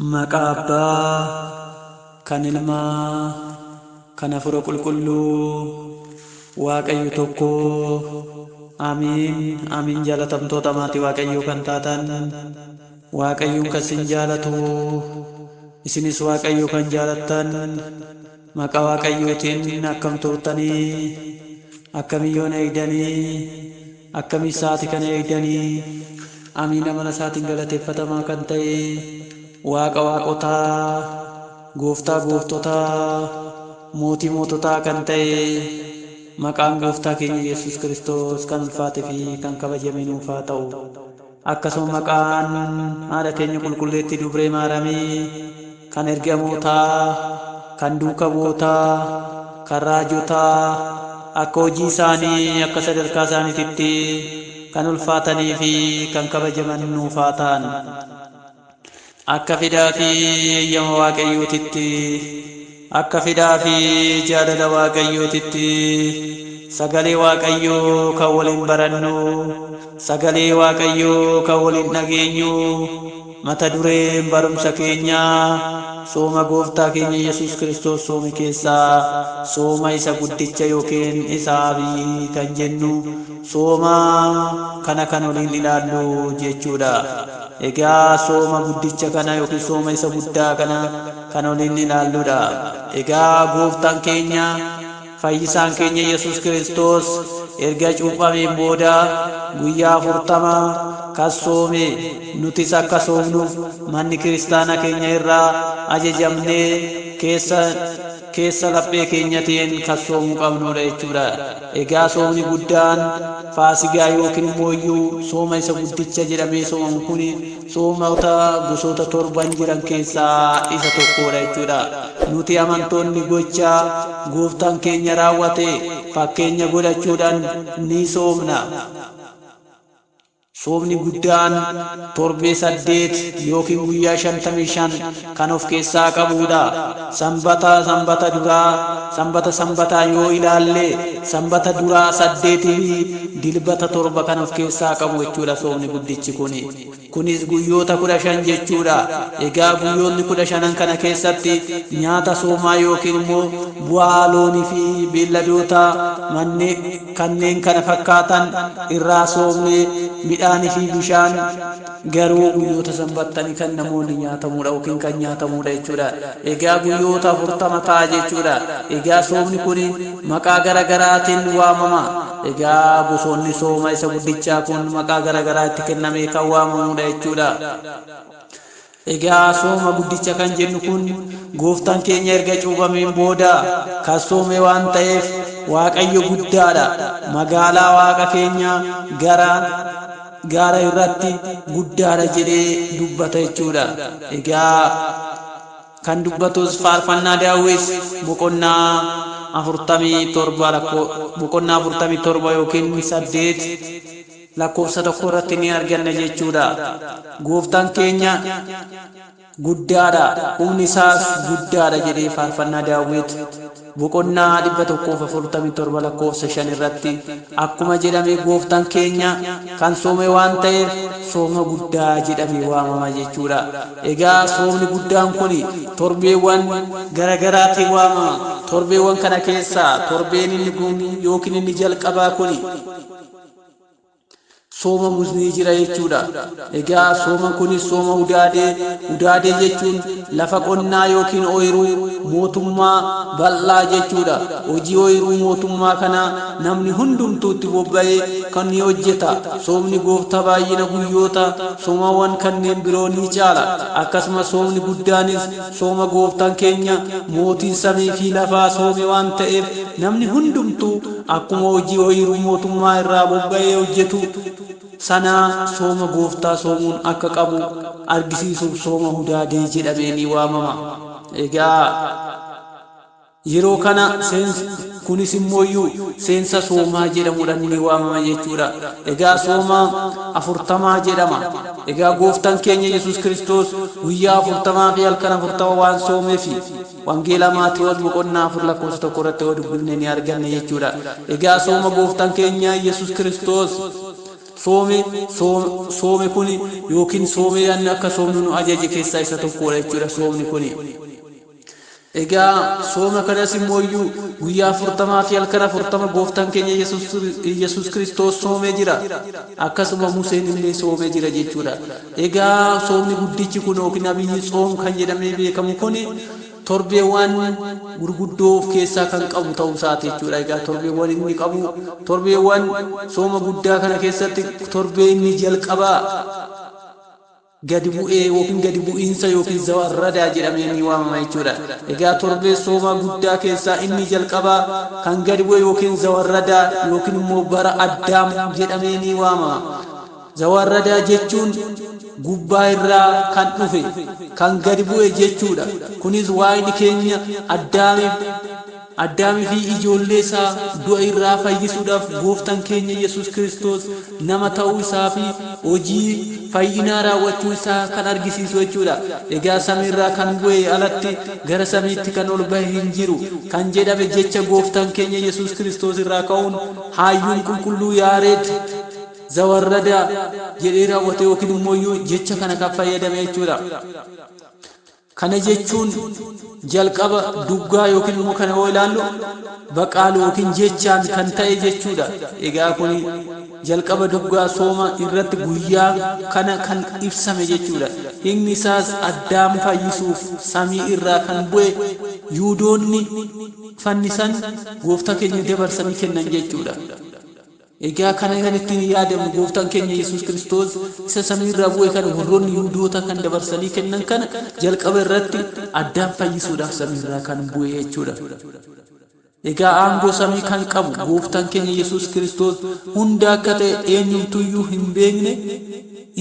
Maqaa Abbaa kan Ilmaa kan Hafuura Qulqulluu Waaqayyo tokko. Amiin, amiin. Jaalatamtoota maatii Waaqayyoo kan taatan, Waaqayyoon kan isin jaalatu, isinis Waaqayyoo kan jaalattan, maqaa Waaqayyootiin akkam turtanii? Akkamiyyoon eegdanii? Akkamii sa'aatii kana eegdanii? Amiin. Amala isaatiin galateeffatamaa kan ta'e Waaqa waaqotaa, Gooftaa gooftotaa, Mootii moototaa kan ta'e maqaan Gooftaa keenya Yesus Kiristoos kan ulfaate fi kan kabajame nuuf haa ta'u. Akkasuma maqaan haadha keenya Qulqulleettii Dubree Maaramii, kan ergamootaa, kan duuka bu'ootaa, kan raajotaa, akka hojii isaanii, akka sadarkaa isaaniititti kan ulfaatanii fi kan kabajaman nuuf haa ta'an. Akka fedhaa fi eeyyama Waaqayyootitti, akka fedhaa fi jaalala Waaqayyootitti, sagalee Waaqayyoo kan waliin barannu, sagalee Waaqayyoo kan waliin dhageenyu, mata dureen barumsa keenyaa sooma Gooftaa keenya Yesus Kiristoos soome keessaa sooma isa guddicha yookiin isa Abiyyi kan jennu sooma kana kan waliin ilaallu jechuudha. Egaa sooma guddicha kana yookiin sooma isa guddaa kana kan waliin ilaalludha. Egaa Gooftaan keenya, Fayyisaan keenya Yesus Kiristoos erga cuuphameen booda guyyaa 40 kan soome, nutis akka soomnuuf manni kiristaana keenya irraa ajajamnee keessa keessa laphee keenyatiin kan soomuu qabnudha jechuudha. Egaa soomni guddaan Faasigaa yookiin immoo iyyuu sooma isa guddicha jedhamee soomamu kun soomota gosoota torban jiran keessaa isa tokkodha jechuudha. Nuti amantoonni gocha Gooftaan keenya raawwate fakkeenya godhachuudhaan ni soomna. Soomni guddaan torbee 8 yookiin guyyaa 55 kan of keessaa qabuudha. Sanbata sanbata duraa, sanbata sanbataa yoo ilaalle, sanbata duraa 8 fi dilbata 7 kan of keessaa qabu jechuudha soomni guddichi kuni. Kunis guyyoota 15 jechuudha. Egaa guyyoonni 15n kana keessatti nyaata soomaa yookiin immoo bu'aa loonii fi beelladoota mannee kanneen kana fakkaatan irraa soomne, midhaanii fi bishaan garuu guyyoota sanbattanii kan namoonni nyaatamuudha yookiin kan nyaatamuudha jechuudha. Egaa guyyoota 40 ta'a jechuudha. Egaa soomni kun maqaa gara garaatiin waamama. Egaa gosoonni sooma isa guddichaa kun maqaa gara garaa itti kennamee kan waamamuudha jechuudha. Egaa sooma guddicha kan jennu kun Gooftaan keenya erga cuuphameen booda kan soome waan ta'eef, Waaqayyo guddaadha, magaalaa Waaqa keenya gara gaara irratti guddaadha jedhee dubbata jechuudha. Egaa kan dubbatus Faarfannaa Daawit boqonnaa 47 lakkoo boqonnaa 47 yookiin 8 lakkoofsa 1 irratti ni arganna jechuudha. Gooftaan keenya guddaadha, humni isaas guddaadha jedhee Faarfannaa Daawit boqonnaa 147 lakkoofsa 5 irratti akkuma jedhame, Gooftaan keenya kan soome waan ta'eef sooma guddaa jedhamee waamama jechuudha. Egaa soomni guddaan kun torbeewwan garagaraatiin waamama. Torbeewwan kana keessaa torbeen inni kun yookiin inni jalqabaa kun sooma muznii jira jechuudha. Egaa sooma kunis sooma udaadee. Udaadee jechuun lafa qonnaa yookiin ooyiruu mootummaa bal'aa jechuudha. Hojii ooyiruu mootummaa kana namni hundumtuu itti bobba'ee kan ni hojjeta. Soomni Gooftaa baay'ina guyyoota soomawwan kanneen biroo ni caala. Akkasuma soomni guddaanis sooma Gooftaan keenya mootiin samii fi lafaa soome waan ta'eef, namni hundumtuu akkuma hojii ooyiruu mootummaa irraa bobba'ee hojjetu sanaa sooma Gooftaa soomuun akka qabu argisiisuuf sooma Hudaadee jedhamee ni waamama. Egaa yeroo kana kunis immooyyuu seensa soomaa jedhamuudhaan ni waamama jechuudha. Egaa sooma 40 jedhama. Egaa Gooftaan keenya Yesus Kiristoos guyyaa 40 fi halkan 40 waan soomeefi Wangeela Maatiwoos boqonnaa 4 lakkoofsa 1 irratti yoo dubbifne ni arganna jechuudha. Egaa sooma Gooftaan keenya Yesus Kiristoos Soome soome kun yookiin soome yaanni akka soomnu nu ajaje keessaa isa tokkodha jechuudha soomni kun. Egaa sooma kanas immoo iyyuu guyyaa 40 fi halkan 40 gooftaan keenya Yesuus Kiristoos soomee jira. Akkasuma Museen illee soomee jira jechuudha. Egaa soomni guddichi kun yookiin abiyyi tsoom kan jedhamee beekamu kun torbeewwan gurguddoo of keessaa kan qabu ta'uu isaati jechuudha. Egaa torbeewwan inni qabu torbeewwan sooma guddaa kana keessatti torbee inni jalqabaa gadi bu'ee yookiin gadi bu'iinsa yookiin zawarradaa jedhamee ni waamama jechuudha. Egaa torbee sooma guddaa keessaa inni jalqabaa kan gadi bu'e yookiin zawarradaa yookiin immoo bara Addaam jedhamee ni waamama. Zawarradaa jechuun gubbaa irraa kan dhufe kan gadi bu'e jechuudha. Kunis Waaqni keenya Addaamii fi ijoollee isaa du'a irraa fayyisuudhaaf gooftaan keenya Yesuus Kiristoos nama ta'uu isaa fi hojii fayyinaa raawwachuu isaa kan argisiisu jechuudha. Egaa samiirraa kan bu'e alatti gara samiitti kan ol bahe hin jiru kan jedhame jecha gooftaan keenya Yesuus Kiristoos irraa ka'uun hayyuun qulqulluu Yaareed zawarradaa jedhee raawwate yookiin immoo jecha kana kan fayyadame jechuudha. Kana jechuun jalqaba duggaa yookiin immoo kana yoo ilaallu baqaalu yookiin jechaan kan ta'e jechuudha. Egaa kun jalqaba duggaa sooma irratti guyyaa kana kan ibsame jechuudha. Hiikni isaas Addaam fayyisuuf samii irraa kan bu'e Yihuudoonni fannisan gooftaa keenya dabarsanii kennan jechuudha. Egaa kana kan ittiin yaadamu gooftaan keenya Yesuus Kiristoos isa samiirraa bu'e kana warroonni Yihuudoota kan dabarsanii kennan kana jalqaba irratti Addaam fayyisuudhaaf samiirraa kan bu'e jechuudha. Egaa aangoo samii kan qabu gooftaan keenya Yesuus Kiristoos hunda akka ta'e eenyumtuyyuu hin beekne,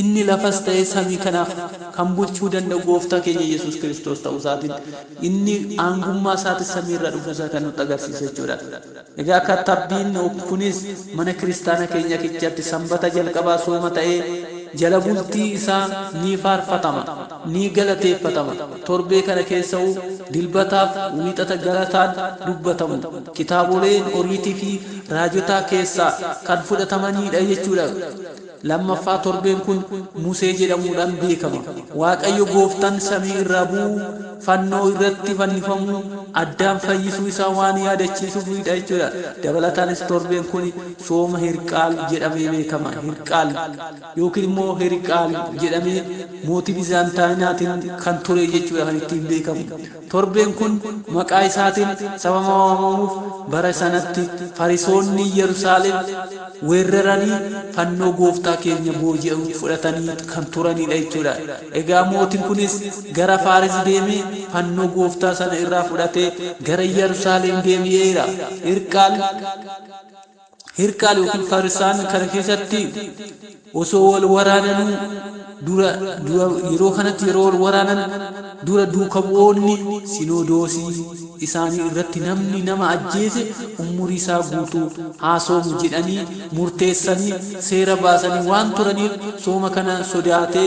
inni lafas ta'e samii kanaaf kan bulchuu danda'u gooftaa keenya Yesuus Kiristoos ta'uu isaatiin inni aangummaa isaatiin samiirraa dhufuu isaa kan nutti agarsiisu jechuudha. Egaa kattabbiin kunis mana kiristaana keenya keessatti sanbata jalqabaa sooma ta'ee jala bultii isaa ni faarfatama, ni galateeffatama. Torbee kana keessa'uu dilbataaf wiixata galataan dubbatamu. Kitaaboleen oriitii fi raajotaa keessaa kan fudhatamanidha jechuudha. Lammaffaa torbeen kun Musee jedhamuudhaan beekama. Waaqayyo gooftaan samii irraa bu'uu fannoo irratti fannifamuu Addaam fayyisuu isaa waan yaadachiisuufidha jechuudha. Dabalataanis torbeen kun sooma Hirqaal jedhamee beekama. Hirqaal yookiin immoo Hirqaal jedhamee mootii Bizaantaayinaatiin kan ture jechuudha kan ittiin beekamu. Torbeen kun maqaa isaatiin sababa waamamuuf bara sanatti Farisoonni Yerusaalem weeraranii fannoo gooftaa keenya booji'uu fudhatanii kan turanidha jechuudha. Egaa mootiin kunis gara Faaris deemee fannoo gooftaa sana irraa fudhatee gara Yerusaalem deebi'eera. Hirqaal yookiin Farisaan kana keessatti osoo wal waraananuu dura yeroo kanatti yeroo wal waraanan dura duuka bu'oonni sinodoosii isaanii irratti namni nama ajjeese umurii isaa guutuu haa soomu jedhanii murteessanii seera baasanii waan turaniif sooma kana sodaatee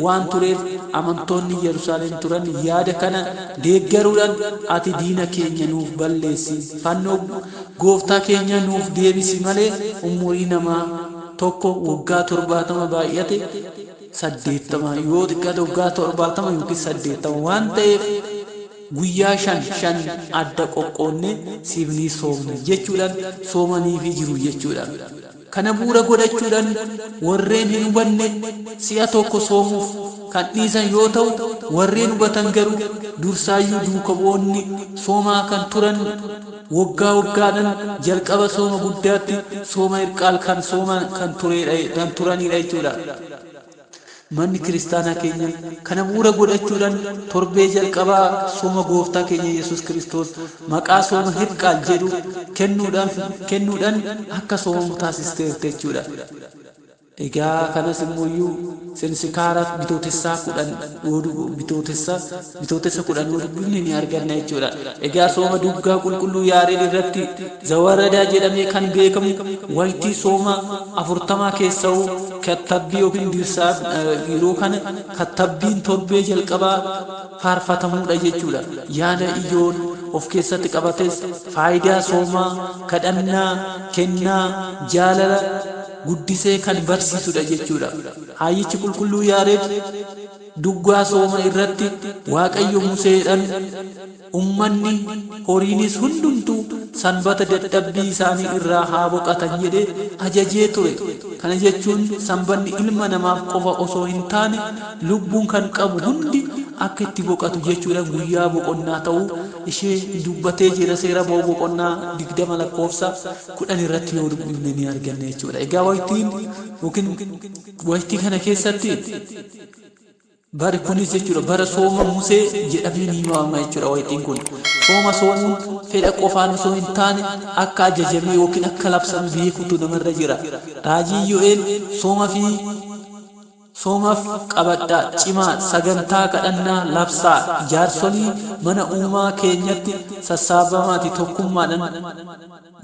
waan tureef amantoonni Yerusaalem turan yaada kana deeggaruudhaan ati diina keenya nuuf balleessi, fannoo gooftaa keenya nuuf deebisi malee umurii namaa tokko waggaa 70 baay'ate 80 yoo xiqqaate waggaa 70 yookiin 80 waan ta'eef guyyaa 5 adda qoqqoonnee siif ni soomna jechuudhaan soomaniifi jiru jechuudha. Kana bu'uura godhachuudhaan warreen hin hubanne si'a tokko soomuuf kan dhiisan yoo ta'u, warreen hubatan garuu dursaayyuu duuka bu'oonni soomaa kan turan waggaa waggaadhaan jalqaba sooma guddaatti sooma Hirqaal kan sooman kan turanidha jechuudha. Manni kiristaanaa keenya kana bu'uura godhachuudhaan torbee jalqabaa sooma gooftaa keenya Yesuus Kiristoos maqaa sooma Hirqaal jedhu kennuudhaan akka soomamu taasisteerti jechuudha. Egaa kanas immoo sinsikaara bitootessaa 10 bitootessa 10 yoo dubbifne ni arganna jechuudha. Egaa sooma duggaa qulqulluu Yaareed irratti zawarradaa jedhamee kan beekamu waqtii sooma 40 keessa'uu kattabbii yookiin dirsaa yeroo kana kattabbiin torbee jalqabaa faarfatamuudha jechuudha. Yaada ijoon of keessatti qabates faayidaa soomaa, kadhannaa, kennaa, jaalala, guddisee kan barsiisudha jechuudha. Hayyichi qulqulluu Yaareed duggaa sooma irratti Waaqayyo Museedhan ummanni horiinis hundumtuu sanbata dadhabbii isaanii irraa haa boqatan jedhee ajajee ture. Kana jechuun sanbanni ilma namaaf qofa osoo hin taane lubbuun kan qabu hundi akka itti boqatu jechuudhaan guyyaa boqonnaa ta'uu ishee dubbatee jira. Seera ba'uu boqonnaa 20 lakkoofsa 10 irratti yoo dubbifne ni arganna jechuudha. Egaa waqtiin yookiin waqtii kana keessatti bari kunis jechuudha bara sooma Musee jedhamee ni waamama jechuudha waqtiin kun. Sooma soomuun fedha qofaan osoo hin taane akka ajajame yookiin akka labsame beekutu namarra jira. Raajii Iyyoo'eel sooma fi Soomaf qabadhaa, cimaa, sagantaa kadhannaa labsaa, jaarsolii mana uumaa keenyatti sassaabamaati tokkummaadhan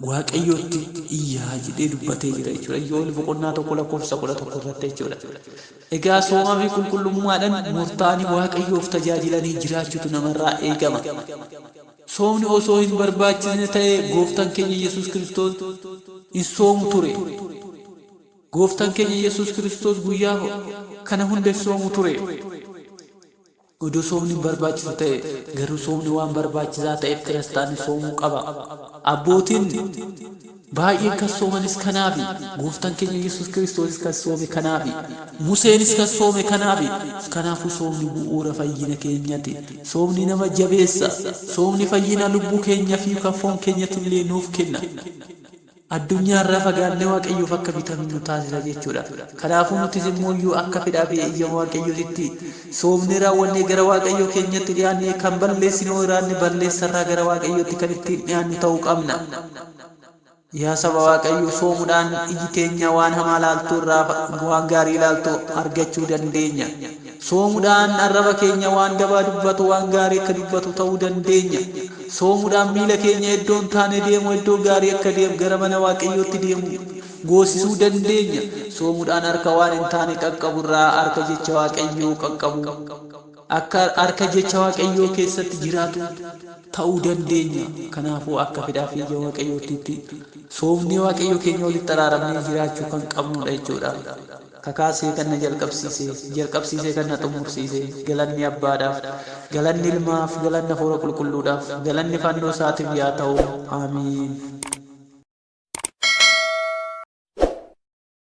Waaqayyootti iyyaa jedhee dubbatee jira jechuudha. Iyyoo'el boqonnaa 1 lakkoofsa 11 irratti jechuudha. Egaa soomaa fi qulqullummaadhan murtaa'anii Waaqayyoof tajaajilanii jiraachuutu namarraa eegama. Soomni osoo hin barbaachisne ta'ee Gooftaan keenya Yesuus Kiristoos hin soomu ture. Gooftaan keenya Yesuus Kiristoos guyyaa kana hunda hin soomu ture. Odoo soomni hin barbaachisu ta'e, garuu soomni waan barbaachisaa ta'eef kiristaanni soomuu qaba. Abbootiin baay'een kan soomanis kanaafi. Gooftaan keenya Yesuus Kiristoosis kan soome kanaafi. Museenis kan soome kanaafi. Kanaafuu soomni bu'uura fayyina keenyati. Soomni nama jabeessa. Soomni fayyina lubbuu keenya fi kan foon keenyatillee nuuf kenna. Addunyaa irraa fagaannee Waaqayyoof akka bitamnu nu taasisa jechuudha. Kanaafuu nutis immoo iyyuu akka fedhaa fi eeyyama Waaqayyootitti soomnee raawwannee gara Waaqayyoo keenyatti dhiyaannee kan balleessine yoo jiraanne balleessa irraa gara Waaqayyootti kan ittiin dhiyaannu ta'uu qabna. Yaa saba Waaqayyoo soomuudhaan iji teenya waan hamaa laaltu irraa waan gaarii ilaaltu argachuu dandeenya. Soomuudhaan arraba keenya waan dabaa dubbatu waan gaarii akka dubbatu ta'uu dandeenya. Soomuudhaan miila keenya iddoo hin taane deemu iddoo gaarii akka deemu gara mana Waaqayyootti deemu goosisuu dandeenya. Soomuudhaan harka waan hin taane qaqqabu irraa harka jecha Waaqayyoo qaqqabu akka harka jecha Waaqayyoo keessatti jiraatu ta'uu dandeenya. Kanaafuu akka fedhaa fi ija Waaqayyootti soomnee Waaqayyo keenya walitti araaramnee jiraachuu kan qabnudha jechuudha. Kakaasee kan na jalqabsiise, jalqabsiisee kan na xumursiise, galanni Abbaadhaaf, galanni Ilmaaf, galanni Hafuura Qulqulluudhaaf, galanni fannoo isaatiif yaa ta'u. Aamiin.